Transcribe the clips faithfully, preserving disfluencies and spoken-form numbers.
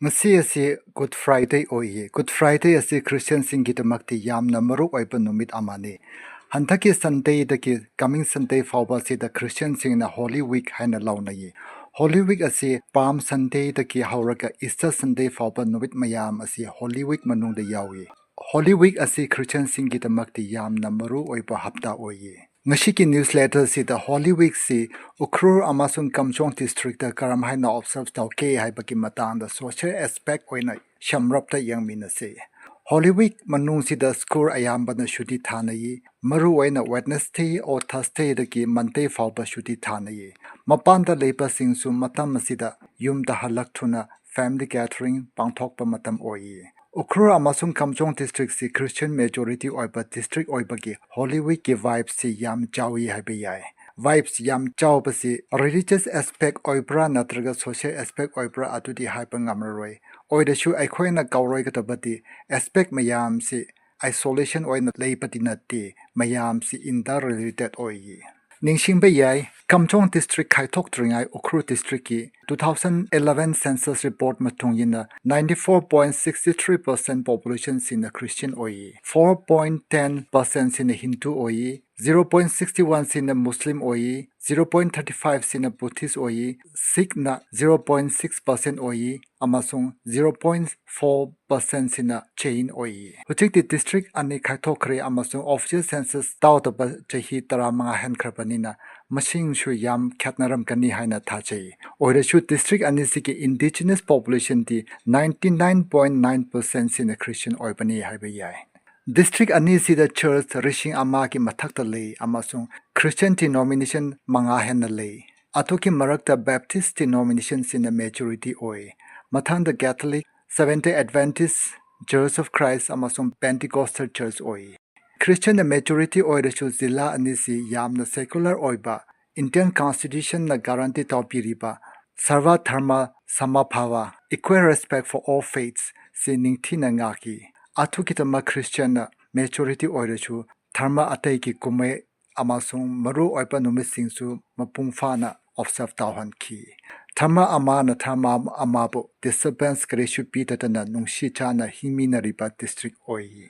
ꯉꯁꯤ ꯑꯁꯤ Good Friday ꯑꯣꯏꯌꯦ꯫ Good Friday ꯑꯁꯤ Christianꯁꯤꯡꯒꯤꯗꯃꯛꯇꯤ ꯌꯥꯝꯅ ꯃꯔꯨ ꯑꯣꯏꯕ ꯅꯨꯃꯤꯠ ꯑꯃꯅꯤ꯫ ꯍꯟꯗꯛꯀꯤ Sundayꯗꯒꯤ coming Sunday ꯐꯥꯎꯕ ꯑꯁꯤꯗ Christianꯁꯤꯡꯅ Holy Week ꯍꯥꯏꯅ ꯂꯧꯅꯩꯌꯦ꯫ Holy Week ꯑꯁꯤ Palm Sundayꯗꯒꯤ ꯍꯧꯔꯒ Easter Sunday ꯐꯥꯎꯕ ꯅꯨꯃꯤꯠ ꯃꯌꯥꯝ ꯑꯁꯤ Holy Week ꯃꯅꯨꯡꯗ ꯌꯥꯎꯏ꯫ Holy Week ꯑꯁꯤ Christianꯁꯤꯡꯒꯤꯗꯃꯛꯇꯤ ꯌꯥꯝꯅ ꯃꯔꯨ ꯑꯣꯏꯕ ꯍꯞꯇꯥ ꯑꯣꯏꯌꯦ꯫ ꯉꯁꯤꯒꯤ newsletterꯁꯤꯗ Holy Weekꯁꯤ ꯎꯈ꯭ꯔꯨꯜ ꯑꯃꯁꯨꯡ ꯀꯥꯝꯖꯣꯡ districtꯇ ꯀꯔꯝꯍꯥꯏꯅ observe ꯇꯧꯒꯦ ꯍꯥꯏꯕꯒꯤ ꯃꯇꯥꯡꯗ social aspect ꯑꯣꯏꯅ ꯁꯝꯂꯞꯇ ꯌꯦꯡꯃꯤꯟꯅꯁꯤ꯫ Holy Week ꯃꯅꯨꯡꯁꯤꯗ school ꯑꯌꯥꯝꯕꯅ ꯁꯨꯇꯤ ꯊꯥꯅꯩ꯫ ꯃꯔꯨꯑꯣꯏꯅ Wednesday or Thursdayꯗꯒꯤ Monday ꯐꯥꯎꯕ ꯁꯨꯇꯤ ꯊꯥꯅꯩ꯫ ꯃꯄꯥꯟꯗ ꯂꯩꯕꯁꯤꯡꯁꯨ ꯃꯇꯝ ꯑꯁꯤꯗ ꯌꯨꯝꯗ ꯍꯜꯂꯛꯇꯨꯅ family gathering ꯄꯥꯡꯊꯣꯛꯄ ꯃꯇꯝ ꯑꯣꯏꯌꯦ꯫ ꯎꯈ꯭ꯔꯨꯜ ꯑꯃꯁꯨꯡ ꯀꯥꯝꯖꯣꯡ districtꯁꯤ Christian majority ꯑꯣꯏꯕ district ꯑꯣꯏꯕꯒꯤ Holy Weekꯀꯤ vibeꯁꯤ ꯌꯥꯝ ꯆꯥꯎꯏ ꯍꯥꯏꯕ ꯌꯥꯏ꯫ Vibes ꯌꯥꯝ ꯆꯥꯎꯕꯁꯤ religious aspect ꯑꯣꯏꯕ꯭ꯔꯥ ꯅꯠꯇ꯭ꯔꯒ social aspect ꯑꯣꯏꯕ꯭ꯔꯥ ꯑꯗꯨꯗꯤ ꯍꯥꯏꯕ ꯉꯝꯂꯔꯣꯏ꯫ ꯑꯣꯏꯔꯁꯨ ꯑꯩꯈꯣꯏꯅ ꯀꯥꯎꯔꯣꯏꯒꯗꯕꯗꯤ aspect ꯃꯌꯥꯝꯁꯤ isolation ꯑꯣꯏꯅ ꯂꯩꯕꯗꯤ ꯅꯠꯇꯦ, ꯃꯌꯥꯝꯁꯤ interrelated ꯑꯣꯏꯌꯦ꯫ ꯅꯤꯡꯁꯤꯡꯕ ꯌꯥꯏ, ꯀꯥꯝꯖꯣꯡ district ꯈꯥꯏꯗꯣꯛꯇ꯭ꯔꯤꯉꯩ Ukhrul districtꯀꯤ two thousand eleven census report ꯃꯇꯨꯡ ꯏꯟꯅ ninety four point sixty three percent populationꯁꯤꯅ Christian ꯑꯣꯏꯌꯦ, four point ten percentꯁꯤꯅ Hindu ꯑꯣꯏꯌꯦ, zero point sixty oneꯁꯤꯅ Muslim ꯑꯣꯏꯌꯦ, zero point thirty fiveꯁꯤꯅ Buddhist ꯑꯣꯏꯌꯦ, Sikhꯅ zero point six percent ꯑꯣꯏꯌꯦ ꯑꯃꯁꯨꯡ zero point four percentꯁꯤꯅ Jain ꯑꯣꯏꯌꯦ꯫ ꯍꯧꯖꯤꯛꯇꯤ district ꯑꯅꯤ ꯈꯥꯏꯗꯣꯛꯈ꯭ꯔꯦ ꯑꯃꯁꯨꯡ official census ꯇꯧꯗꯕ ꯆꯍꯤ ꯇꯔꯥꯃꯉꯥ ꯍꯦꯟꯈ꯭ꯔꯕꯅꯤꯅ ꯃꯁꯤꯡꯁꯨ ꯌꯥꯝ ꯈꯦꯠꯅꯔꯝꯒꯅꯤ ꯍꯥꯏꯅ ꯊꯥꯖꯩ꯫ ꯑꯣꯏꯔꯁꯨ district ꯑꯅꯤꯁꯤꯒꯤ indigenous populationꯗꯤ ninety nine point nine percentꯁꯤꯅ Christian ꯑꯣꯏꯕꯅꯤ ꯍꯥꯏꯕ ꯌꯥꯏ꯫ District ꯑꯅꯤꯁꯤꯗ church ꯂꯤꯁꯤꯡ ꯑꯃꯒꯤ ꯃꯊꯛꯇ ꯂꯩ ꯑꯃꯁꯨꯡ Christian denomination ꯃꯉꯥ ꯍꯦꯟꯅ ꯂꯩ꯫ ꯑꯗꯨꯒꯤ ꯃꯔꯛꯇ Baptist denominationꯁꯤꯅ majority ꯑꯣꯏ꯫ ꯃꯊꯪꯗ Catholic, Seventh-day Adventist, Church of Christ ꯑꯃꯁꯨꯡ Pentecostal church ꯑꯣꯏ꯫ Christianꯅ majority ꯑꯣꯏꯔꯁꯨ ꯖꯤꯂꯥ ꯑꯅꯤꯁꯤ ꯌꯥꯝꯅ secular ꯑꯣꯏꯕ Indian Constitutionꯅ guarantee ꯇꯧꯕꯤꯔꯤꯕ Sarva Dharma Samabhava, equal respect for all faiths ꯁꯤ ꯅꯤꯡꯊꯤꯅ ꯉꯥꯛꯈꯤ꯫ ꯑꯗꯨꯒꯤꯗꯃꯛ Christianꯅ majority ꯑꯣꯏꯔꯁꯨ ꯙꯔꯃ ꯑꯇꯩꯒꯤ ꯀꯨꯝꯍꯩ ꯑꯃꯁꯨꯡ ꯃꯔꯨꯑꯣꯏꯕ ꯅꯨꯃꯤꯠꯁꯤꯡꯁꯨ ꯃꯄꯨꯡ ꯐꯥꯅ observe ꯇꯧꯍꯟꯈꯤ꯫ ꯙꯔꯃ ꯑꯃꯅ ꯙꯔꯃ ꯑꯃꯕꯨ disturbance ꯀꯔꯤꯁꯨ ꯄꯤꯗꯗꯅ ꯅꯨꯡꯁꯤ ꯆꯥꯅ ꯍꯤꯡꯃꯤꯟꯅꯔꯤꯕ district ꯑꯣꯏꯌꯦ꯫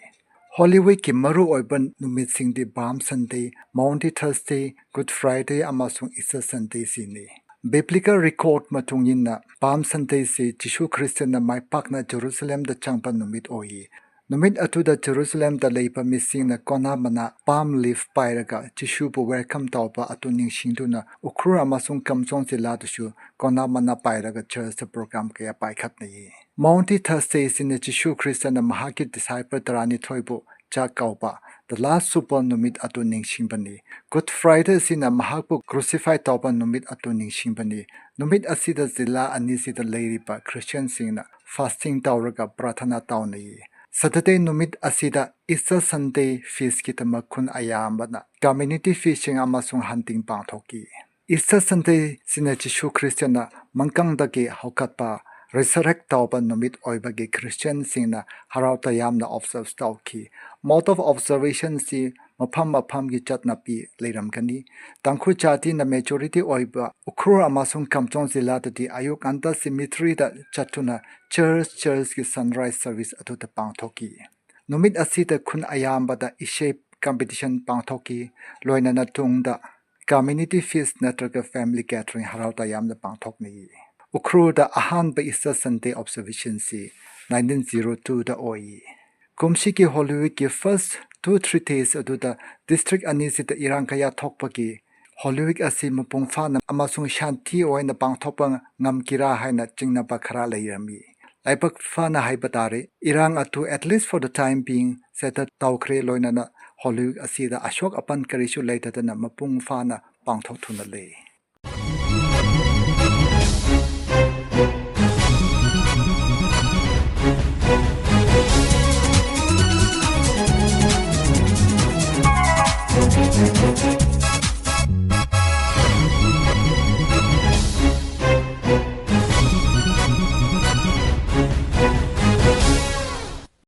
Holy Weekꯀꯤ ꯃꯔꯨꯑꯣꯏꯕ ꯅꯨꯃꯤꯠꯁꯤꯡꯗꯤ Palm Sunday, Maundy Thursday, Good Friday ꯑꯃꯁꯨꯡ Easter Sunday ꯁꯤꯅꯤ꯫ Biblical record ꯃꯇꯨꯡ ꯏꯟꯅ Palm Sundayꯁꯤ ꯖꯤꯁꯨ ꯈ꯭ꯔꯤꯁꯇꯅ ꯃꯥꯏ ꯄꯥꯛꯅ ꯖꯦꯔꯨꯁꯂꯦꯝꯗ ꯆꯪꯕ ꯅꯨꯃꯤꯠ ꯑꯣꯏꯌꯦ꯫ ꯅꯨꯃꯤꯠ ꯑꯗꯨꯗ ꯖꯦꯔꯨꯁꯂꯦꯝꯗ ꯂꯩꯕ ꯃꯤꯁꯤꯡꯅ ꯀꯣꯅꯥ ꯃꯅꯥ, palm leaf, ꯄꯥꯏꯔꯒ ꯖꯤꯁꯨꯕꯨ welcome ꯇꯧꯕ ꯑꯗꯨ ꯅꯤꯡꯁꯤꯡꯗꯨꯅ ꯎꯈ꯭ꯔꯨꯜ ꯑꯃꯁꯨꯡ ꯀꯝꯖꯣꯡ ꯖꯤꯂꯥꯗꯁꯨ ꯀꯣꯅꯥ ꯃꯅꯥ ꯄꯥꯏꯔꯒ churchꯇ program ꯀꯌꯥ ꯄꯥꯏꯈꯠꯅꯩ꯫ Maundy Thursday ꯁꯤꯅ ꯖꯤꯁꯨ ꯈ꯭ꯔꯤꯁꯇꯅ ꯃꯍꯥꯛꯀꯤ disciple ꯇꯔꯥꯅꯤꯊꯣꯏꯕꯨ ꯆꯥꯛ ꯀꯧꯕ, the Last Supper ꯅꯨꯃꯤꯠ ꯑꯗꯨ ꯅꯤꯡꯁꯤꯡꯕꯅꯤ꯫ Good Friday ꯁꯤꯅ ꯃꯍꯥꯛꯄꯨ crucify ꯇꯧꯕ ꯅꯨꯃꯤꯠ ꯑꯗꯨ ꯅꯤꯡꯁꯤꯡꯕꯅꯤ꯫ ꯅꯨꯃꯤꯠ ꯑꯁꯤꯗ ꯖꯤꯂꯥ ꯑꯅꯤꯁꯤꯗ ꯂꯩꯔꯤꯕ Christianꯁꯤꯡꯅ fasting ꯇꯧꯔꯒ ꯄ꯭ꯔꯥꯊꯅꯥ ꯇꯧꯅꯩ꯫ Saturday ꯅꯨꯃꯤꯠ ꯑꯁꯤꯗ Easter Sunday feastꯀꯤꯗꯃꯛ ꯈꯨꯟ ꯑꯌꯥꯝꯕꯅ community fishing ꯑꯃꯁꯨꯡ hunting ꯄꯥꯡꯊꯣꯛꯈꯤ꯫ Easter Sunday ꯁꯤꯅ ꯖꯤꯁꯨ ꯈ꯭ꯔꯤꯁꯇꯅ ꯃꯪꯀꯪꯗꯒꯤ ꯍꯧꯒꯠꯄ, resurrect ꯇꯧꯕ ꯅꯨꯃꯤꯠ ꯑꯣꯏꯕꯒꯤ Christianꯁꯤꯡꯅ ꯍꯔꯥꯎ ꯇꯌꯥꯝꯅ observe ꯇꯧꯈꯤ꯫ Mode of observationꯁꯤ ꯃꯐꯝ ꯃꯐꯝꯒꯤ ꯆꯠꯅꯕꯤ ꯂꯩꯔꯝꯒꯅꯤ꯫ ꯇꯥꯡꯈꯨꯜ ꯖꯥꯇꯤꯅ majority ꯑꯣꯏꯕ ꯎꯈ꯭ꯔꯨꯜ ꯑꯃꯁꯨꯡ ꯀꯝꯖꯣꯡ ꯖꯤꯂꯥꯗꯗꯤ ꯑꯌꯨꯛ ꯉꯟꯇꯥ cemeteryꯗ ꯆꯠꯇꯨꯅ church churchꯀꯤ sunrise service ꯑꯗꯨꯗ ꯄꯥꯡꯊꯣꯛꯈꯤ꯫ ꯅꯨꯃꯤꯠ ꯑꯁꯤꯗ ꯈꯨꯟ ꯑꯌꯥꯝꯕꯗ ꯏꯁꯩ competition ꯄꯥꯡꯊꯣꯛꯈꯤ, ꯂꯣꯏꯅꯅ ꯇꯨꯡꯗ community feast ꯅꯠꯇ꯭ꯔꯒ family gathering ꯍꯔꯥꯎ ꯇꯌꯥꯝꯅ ꯄꯥꯡꯊꯣꯛꯅꯩ꯫ ꯎꯈ꯭ꯔꯨꯜꯗ ꯑꯍꯥꯟꯕ Easter Sunday observationꯁꯤ nineteen zero twoꯗ ꯑꯣꯏ꯫ ꯀꯨꯝꯁꯤꯒꯤ Holy Weekꯀꯤ first two three days ꯑꯗꯨꯗ district ꯑꯅꯤꯁꯤꯗ ꯏꯔꯥꯡ ꯀꯌꯥ ꯊꯣꯛꯄꯒꯤ Holy Week ꯑꯁꯤ ꯃꯄꯨꯡ ꯐꯥꯅ ꯑꯃꯁꯨꯡ ꯁꯥꯟꯇꯤ ꯑꯣꯏꯅ ꯄꯥꯡꯊꯣꯛꯄ ꯉꯝꯈꯤꯔꯥ ꯍꯥꯏꯅ ꯆꯤꯡꯅꯕ ꯈꯔ ꯂꯩꯔꯝꯃꯤ꯫ ꯂꯥꯏꯕꯛ ꯐꯅ ꯍꯥꯏꯕ ꯇꯥꯔꯦ, ꯏꯔꯥꯡ ꯑꯗꯨ at least for the time being settle ꯇꯧꯈ꯭ꯔꯦ, ꯂꯣꯏꯅꯅ Holy Week ꯑꯁꯤꯗ ꯑꯁꯣꯛ ꯑꯄꯟ ꯀꯔꯤꯁꯨ ꯂꯩꯇꯗꯅ ꯃꯄꯨꯡ ꯐꯥꯅ ꯄꯥꯡꯊꯣꯛꯇꯨꯅ ꯂꯩ꯫